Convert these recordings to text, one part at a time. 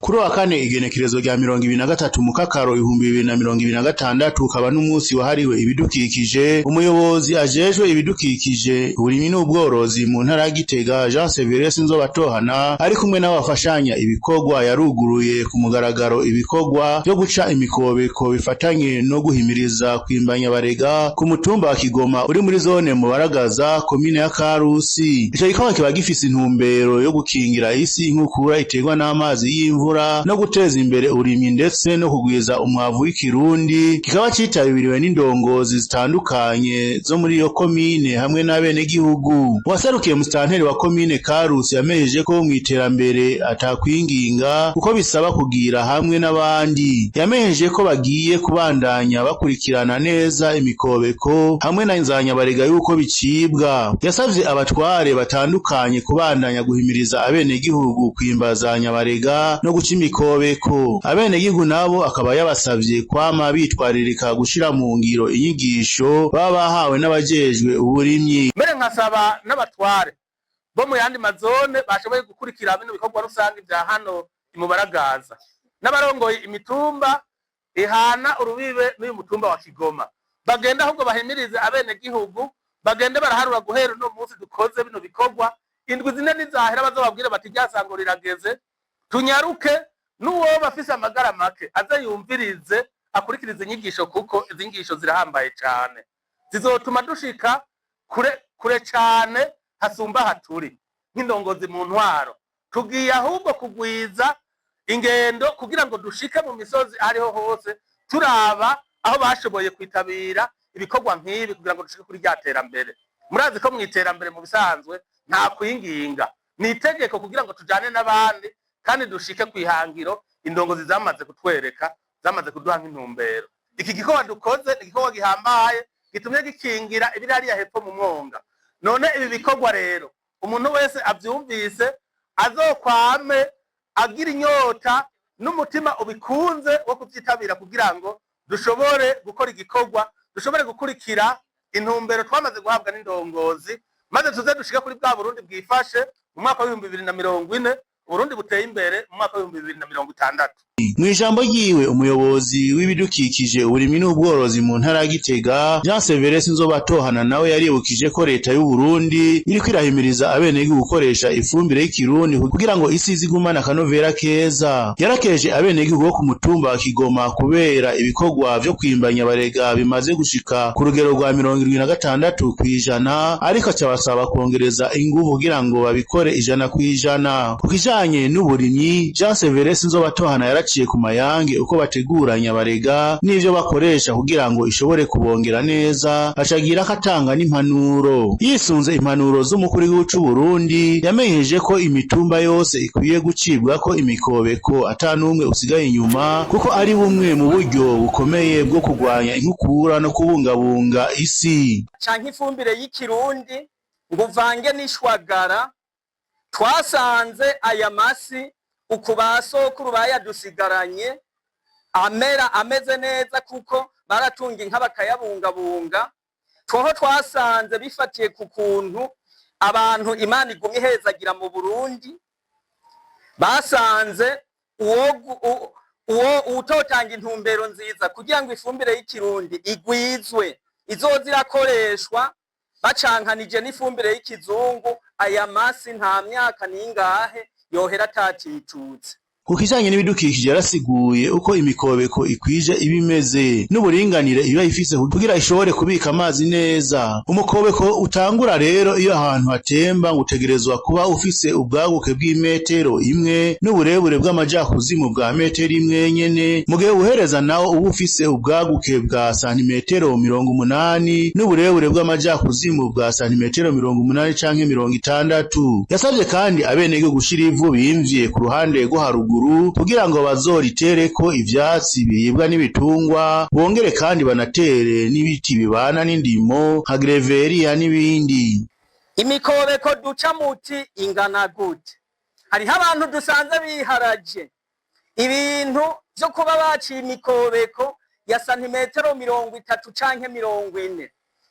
Kuri uwa kane igenekerezo rya 23 Mukakaro 2026 ukaba n'umunsi wahariwe ibidukikije. Umuyobozi ajejwe ibidukikije, uburimyi n'ubworozi mu ntara ya Gitega, Jean Severus Nzobatohana, ari kumwe n'abafashanya ibikorwa, yaruguruye ku mugaragaro ibikorwa vyo guca imikobeko bifatanye no guhimiriza kwimba nyabarega ku mutumba wa Kigoma uri muri zone Mubaragaza, komine ya Karusi. Ico gikorwa kiba gifise intumbero yo gukingira isi inkukura iterwa n'amazi y'imvura no guteza imbere uburimyi ndetse no kugwiza umwavu w'ikirundi. Kikaba citabiriwe n'indongozi zitandukanye zo muri iyo komine hamwe n'abenegihugu. Uwaserukiye musitanteri wa komine Karusi yamenyesheje ko mw'iterambere atakwinginga, kuko bisaba kugira hamwe n'abandi. Yamenyesheje ko bagiye kubandanya bakurikirana neza imikobeko hamwe na nzanyabarega yuko bicibwa. Yasavye abatware batandukanye kubandanya guhimiriza abenegihugu kwimba za nyabarega no guca imikobeko. Abenegihugu nabo akaba yabasavye kwama bitwaririka gushira mu ngiro inyigisho baba bahawe n'abajejwe uburimyi. Mbere nkasaba n'abatware bo mu yandi mazone bashoboye gukurikira bino bikorwa rusange vya hano imubaragaza, n'abarongoye imitumba ihana urubibe n'uyu mutumba wa Kigoma, bagenda ahubwo bahimirize abenegihugu, bagende baraharura guhera uno munsi dukoze bino bikorwa. Indwi 4 nizahera bazobabwire bati ryasango rirageze, tunyaruke. N'uwoba afise amagara make aze yumvirize, akurikirize inyigisho, kuko izi nyigisho zirahambaye cane, zizotuma dushika kure kure cane hasumba haturi. Nk'indongozi mu ntwaro tugiye ahubwo kugwiza ingendo kugira ngo dushike mu misozi ariho hose, turaba aho bashoboye kwitabira ibikorwa nk'ibi, kugira ngo dushike kuri rya terambere. Murazi ko mu iterambere mu bisanzwe nta kwinginga, ni itegeko kugira ngo tujane n'abandi kandi dushike kw'ihangiro indongozi zamaze kutwereka, zamaze kuduha nk'intumbero. Iki gikorwa dukoze ni igikorwa gihambaye gitumye gikingira ibiri hariya hepfo mu mwonga. None ibi bikorwa rero, umuntu wese avyumvise azokwame agira inyota n'umutima ubikunze wo kuvyitabira, kugira ngo dushobore gukora igikorwa, dushobore gukurikira intumbero twamaze guhabwa n'indongozi, maze tuze dushike kuri bwa Burundi bwifashe mu mwaka w'2040, Uburundi buteye imbere mu mwaka w'2060. Mw'ijambo ryiwe, umuyobozi w'ibidukikije, uburimyi n'ubworozi mu ntara ya Gitega, Jean Severus Nzobatohana, nawe yaribukije ko leta y'u Burundi iriko irahimiriza abenegihugu gukoresha ifumbire y'ikirundi kugira ngo isi izigumane akanovera keza. Yarakeje abenegihugu bo ku mutumba wa Kigoma kubera ibikorwa vyo kwimba nyabarega bimaze gushika ku rugero rwa 76%, ariko acabasaba kongereza inguvu kugira ngo babikore 100%. Ku kijanye n'uburimyi, Jean Severus Nzobatohana yaraciye ku mayange uko bategura nyabarega n'ivyo bakoresha kugira ngo ishobore kubongera neza, acagira ko atanga n'impanuro. Yisunze impanuro z'umukuru w'igihugu c'u Burundi, yamenyesheje ko imitumba yose ikwiye gucibwako imikobeko ata n'umwe usigaye inyuma, kuko ari bumwe mu buryo bukomeye bwo kurwanya inkukura no kubungabunga isi. Canke ifumbire y'ikirundi ngo uvange n'ishwagara. Twasanze aya masi uku ba sokuru bayadusigaranye amera ameze neza, kuko baratunga inka bakayabungabunga. Twoho twasanze bifatiye ku kuntu abantu Imana iguma ihezagira mu Burundi, basanze uwo utotanga intumbero nziza kugira ngo ifumbire y'ikirundi igwizwe, izoza irakoreshwa bacankanije n'ifumbire y'ikizungu, aya masi nta myaka ningahe yohera atatitutse. Ku kijanye n'ibidukikije, yarasiguye uko imikobeko ikwije iba imeze n'uburinganire iba ifise kugira ishobore kubika amazi neza. Umukobeko utangura rero iyo ahantu hatemba ngo utegerezwa kuba ufise ubwaguke bw'imetero 1 n'uburebure bw'amajakuzimu bwa metero 1 nyene, mu gihe uhereza nawo uba ufise ubwaguke bwa santimetero 80 n'uburebure bw'amajakuzimu bwa santimetero 80 canke 60. Yasavye kandi abenegihugu gushira ivu bimvye ku ruhande rwo haruguru kugira ngo bazoritereko ivyatsi biribwa n'ibitungwa, bongere kandi banatere n'ibiti bibana n'indimo nka gereveriya n'ibindi. Imikobeko duca muti ingana gute? Hariho abantu dusanze biharaje ibintu vyo kuba baciye imikobeko ya santimetero 30 canke 40.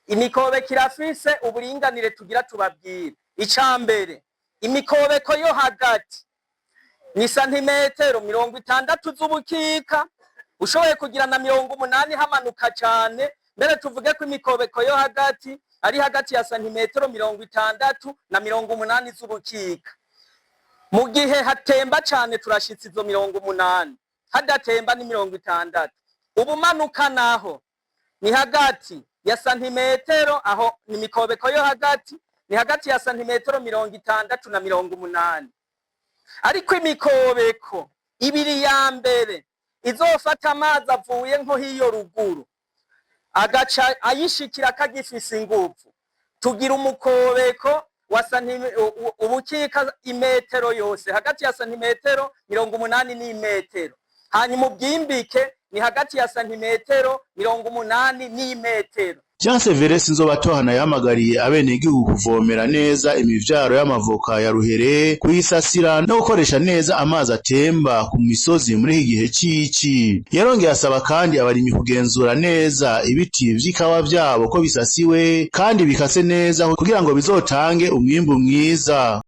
Imikobeko irafise uburinganire tugira tubabwire. Ica mbere, imikobeko yo hagati Ni santimetero 60 z'ubukika, ushoboye kugira na 80 hamanuka cane. Mbere tuvuge ko imikobeko yo hagati ari hagati ya santimetero 60 na 80 z'ubukika. Mu gihe hatemba cane turashitsa izo 80, hadatemba ni 60. Ubumanuka naho ni hagati ya santimetero, aho ni imikobeko yo hagati, ni hagati ya santimetero 60 na 80. Ariko imikobeko ibiri ya mbere izofata amazi avuye nko hiyo ruguru agaca ayishikira kagifise inguvu, tugira umukobeko wa ubukika imetero yose hagati ya santimetero 80 n'imetero, hanyuma ubwimbike ni hagati ya santimetero 80 n'imetero. Jean Severe Sinzobatohana yahamagariye abenegihugu kuvomera neza imivyaro y'amavoka ya ruhere, kuyisasira no gukoresha neza amazi atemba ku misozi muri iki gihe c'ici. Yarongeye asaba kandi abarimyi kugenzura neza ibiti vy'ikawa vyabo ko bisasiwe kandi bikase neza kugira ngo bizotange umwimbu mwiza.